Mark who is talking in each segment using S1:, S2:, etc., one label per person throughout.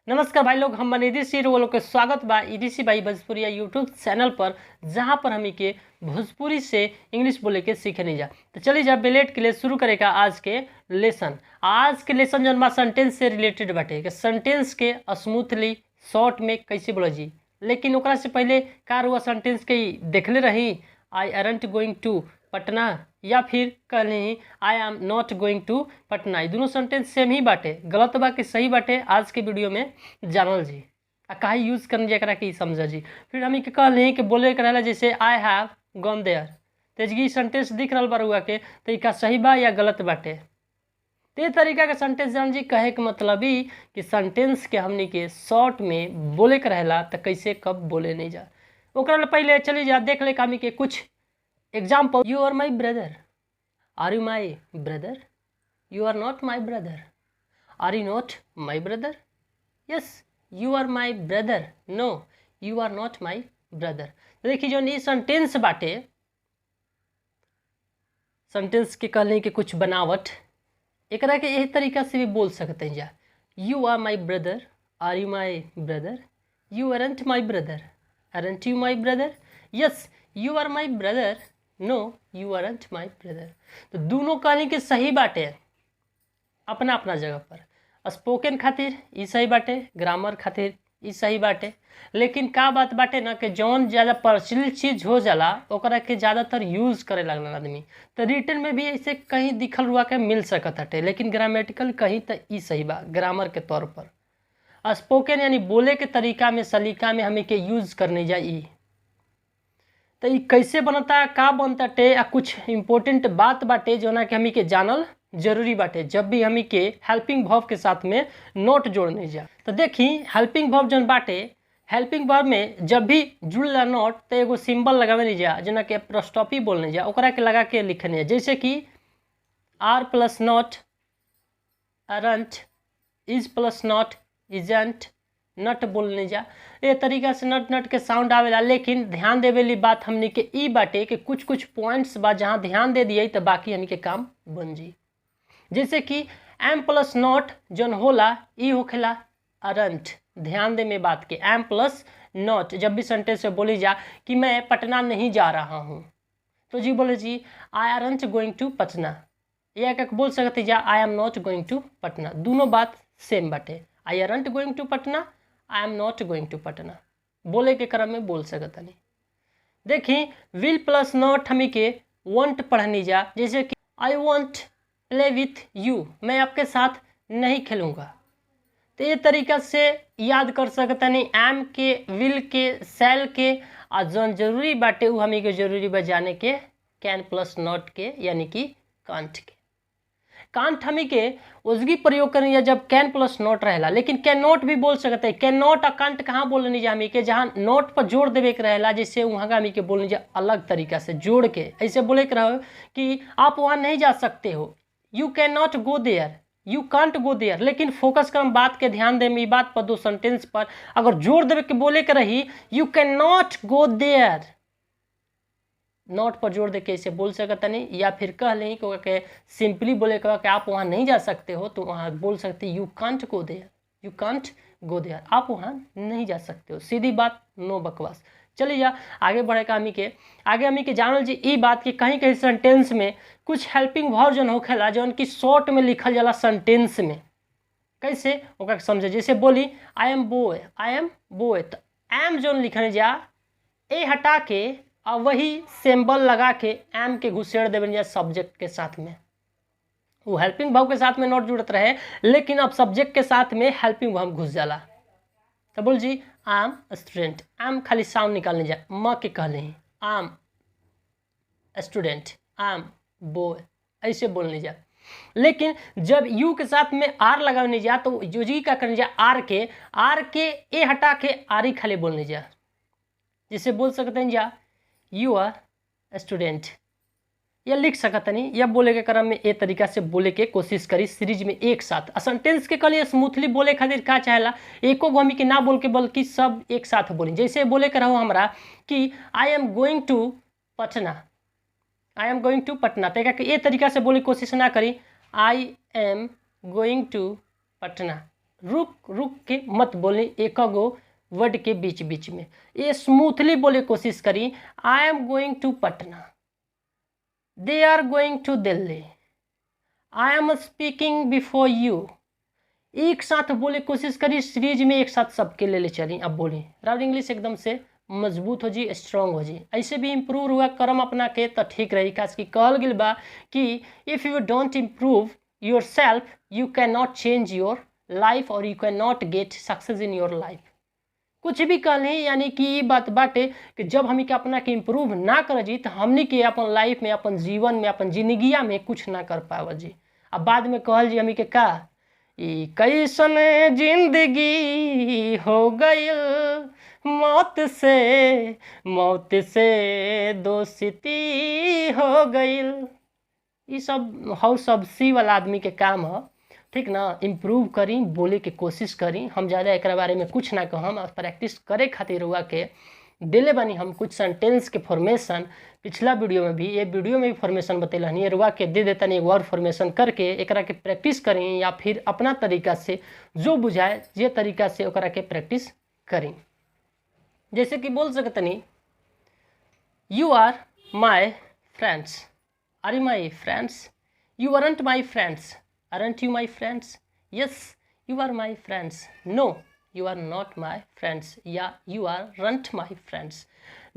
S1: नमस्कार भाई लोग, हम ईडीसी लोग के स्वागत बा ईडीसी भाई भोजपुरिया यूट्यूब चैनल पर, जहां पर हमी के भोजपुरी से इंग्लिश बोले के सीखने जा। तो चलिए जा बेलेट के लिए शुरू करेगा आज के लेसन। आज के लेसन जौन बा सेंटेंस से रिलेटेड बाटे कि सेंटेंस के स्मूथली शॉर्ट में कैसे बोला जी। लेकिन ओकरा से पहले का रुआ सेंटेंस के देखले रही, I aren't going to Patna या फिर कहली I am not going to Patna. ये दोनों सेंटेंस सेम ही बाटे, गलत बा कि सही बाटे आज के वीडियो में जानल जी आ काहे यूज करन जी एकरा के समझ जी। फिर हम के कहली कि बोले के रहला जैसे I have gone there, तेजगी सेंटेंस दिख रहल बा रुआ के, तो ई का सही बा या गलत बाटे। ते तरीका के सेंटेंस जान जी। कहे के मतलब ई कि सेंटेंस के हमनी के शॉर्ट में बोले के रहेला तो कैसे कब बोले नहीं जा। ओकरा पहले चली जा देख ले हमनी के कुछ example. You are my brother, are you my brother? You are not my brother, are you not my brother? Yes you are my brother, no you are not my brother. देखिए जो ये सेंटेंस बाटे, sentence के कहने के कुछ बनावट एकरा के यही तरीका से भी बोल सकते हैं जा। You are my brother, are you my brother? You aren't my brother, aren't you my brother? Yes you are my brother, no you aren't my brother. तो दोनों कहने के सही बाटे अपना अपना जगह पर। स्पोकन खातिर ई सही बाटे, ग्रामर खातिर ई सही बाटे। लेकिन का बात बाटे ना कि जौन ज़्यादा प्रचलित चीज़ हो जाला ओकरा के ज़्यादातर यूज़ करे लगल आदमी। तो रिटर्न में भी ऐसे कहीं दिखल हुआ के मिल सकत हटे, लेकिन ग्रामेटिकल कहीं तो ई सही बा ग्रामर के तौर पर। स्पोकन यानी बोले के तरीका में, सलीका में हमें के यूज़ करने जाए। तो ई कैसे बनता, का बनता टे आ कुछ इम्पोर्टेंट बात बाटे जो ना कि हमी के जानल जरूरी बाटे जब भी हमी के हेल्पिंग वर्ब के साथ में नोट जोड़ने जा। तो देखी हेल्पिंग वर्ब जौन बाटे, हेल्पिंग वर्ब में जब भी जुड़ला नोट तो एगो सिंबल लगावे नहीं जा, जना कि एपोस्ट्रोफी बोलने जा, ओकरा के लगा के लिखने जा। जैसे कि are plus not aren't, is plus not isn't, not बोलने जा। ये तरीका से नट नट के साउंड आवेला। लेकिन ध्यान देवे बात हमनी के ई बाटे कि कुछ कुछ पॉइंट्स बा जहाँ ध्यान दे दिए तो बाकी हमनी के काम बन जी। जैसे कि एम प्लस not जौन होला ई होखेला अरंट। ध्यान दे में बात के एम प्लस not जब भी सेंटेंस में बोली जा कि मैं पटना नहीं जा रहा हूँ, तो जी बोले जी I aren't going to Patna, या क्या बोल सकते जा I am not going to Patna. दोनों बात सेम बाटे, I aren't going to Patna, I am not going to Patna, बोले के क्रम में बोल सकता नहीं। देखी will plus not हमी के वंट पढ़नी जा, जैसे कि I want play with you, मैं आपके साथ नहीं खेलूँगा। तो ये तरीका से याद कर सकता नहीं एम के, will के, सेल के, आ जौन जरूरी बाटे उ हमी के जरूरी बा जाने के can plus not के यानी कि कांट के। कांट हमी के उसकी प्रयोग करनी है जब can plus not रहेला, लेकिन can not भी बोल सकते हैं। Can not और कांट कहाँ बोलनी जा हमी के, जहाँ not पर जोड़ देवे के रहेला, जैसे वहाँ का हमी के बोलनी जा अलग तरीका से जोड़ के। ऐसे बोले के रहो कि आप वहाँ नहीं जा सकते हो, you can not go there, you can't go there. लेकिन फोकस कर हम बात के ध्यान दे बात पर, दो सेंटेंस पर अगर जोड़ देवे के बोले के रही you can not go there, not पर जोड़ दे के ऐसे बोल सकता नहीं। या फिर कह लें कि सिंपली बोले कि आप वहाँ नहीं जा सकते हो, तो वहाँ बोल सकते you can't go there, you can't go there, आप वहाँ नहीं जा सकते हो। सीधी बात, नो बकवास। चलिए जा आगे बढ़े का हमी के आगे हमी के जानल जी ई बात कि कहीं कहीं सेंटेंस में कुछ हेल्पिंग वर्ब जौन होखेला जौन की शॉर्ट में लिखल जाला सेंटेंस में, कैसे ओकरा समझे। जैसे बोली I am boy, I am boy, तो एम जौन लिखल जा ए हटा के और वही सिंबल लगा के एम के घुसेड़ देवे जा सब्जेक्ट के साथ में। वो हेल्पिंग वर्ब के साथ में not जुड़त रहे, लेकिन अब सब्जेक्ट के साथ में हेल्पिंग वर्ब घुस जाला। तो बोल जी I am student, M खाली साउंड निकालने जा, म के कहले I am student, I am boy, ऐसे बोलने जा। लेकिन जब you के साथ में are लगाने जा तो जो जी का करने जा are के ए हटा के are ही खाली बोलने जा। जिसे बोल सकते हैं जा you are student, या लिख सकत नहीं, या बोले के क्रम में ए तरीका से बोले के कोशिश करी सीरीज में एक साथ। सेंटेंस के कहलिए स्मूथली बोले खातिर का चाहेला एको गो हमी के ना बोल के बल्कि सब एक साथ बोली। जैसे बोले के रहो हमरा कि I am going to Patna, I am going to Patna, तो ए तरीका से बोले कोशिश ना करी I am going to Patna, रुक रुक के मत बोली एक गो वर्ड के बीच बीच में, ये स्मूथली बोले कोशिश करी। I am going to Patna, they are going to Delhi, I am speaking before you. एक साथ बोले कोशिश करी, सीरीज में एक साथ सबके ले ले चली। अब बोली राउर इंग्लिश एकदम से मजबूत हो जी, स्ट्रांग हो जी। ऐसे भी इम्प्रूव हुआ करम अपना के तो ठीक रही। खास कि कहल गई बा कि if you don't improve yourself you can not change your life और you can not get success in your life. कुछ भी कहली, यानी कि ये बात बाटे कि जब हमनी के अपना के इम्प्रूव ना कर जी तो हमनी के अपन लाइफ में, अपन जीवन में, अपन जिंदगिया में कुछ ना कर पाव जी। अब बाद में कहल जी हमनी के का ई कैसन जिंदगी हो गई, मौत से दोस्ती हो गई। ये सब हौ सब सी वाला आदमी के काम है, ठीक ना। इम्प्रूव करी, बोले के कोशिश करी। हम ज़्यादा एक बारे में कुछ ना कहम, प्रैक्टिस करे खातिर हुआ के दिले बानी हम कुछ सेंटेंस के फॉर्मेशन पिछला वीडियो में भी, ये वीडियो में भी फॉर्मेशन बतैलनी, ये रुआ के दे देता नहीं एगो और फॉर्मेशन करके एकरा के प्रैक्टिस करी या फिर अपना तरीका से जो बुझाए जे तरीका से ओकरा के प्रैक्टिस करी। जैसे कि बोल सकतनी you are my friends, are you my friends, you aren't my friends, aren't you my friends, yes you are my friends, no you are not my friends, या you aren't my friends.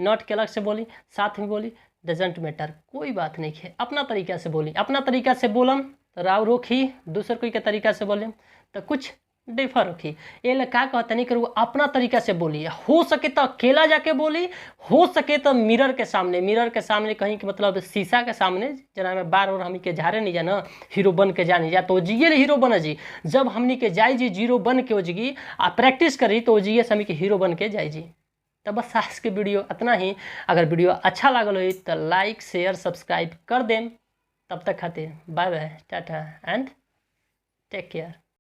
S1: Not के अलग से बोली, साथ में बोली, doesn't matter, कोई बात नहीं है। अपना तरीका से बोली, अपना तरीका से बोलम तो राव रोखी, दूसर कोई के तरीका से बोलम तो कुछ डिफर होखी। ये ला का कहता नहीं करू, अपना तरीका से बोली। हो सके तो अकेला जाके बोली, हो सके तो मिरर के सामने, मिरर के सामने कहीं के मतलब शीशा के सामने, जना में बार और हमनी के झारे नहीं जाना, हीरो बन के जानी जा तो ओजिए हीरो बन जी। जब हमनी के जाई जी जीरो बन के ओजगी आ प्रैक्टिस करी तो ओजिए से हमनी के हीरो बन के जाई जी। तो बस आज के वीडियो इतना ही। अगर वीडियो अच्छा लागल हो तो लाइक शेयर सब्सक्राइब कर देम। तब तक खातिर bye bye, tata and take care.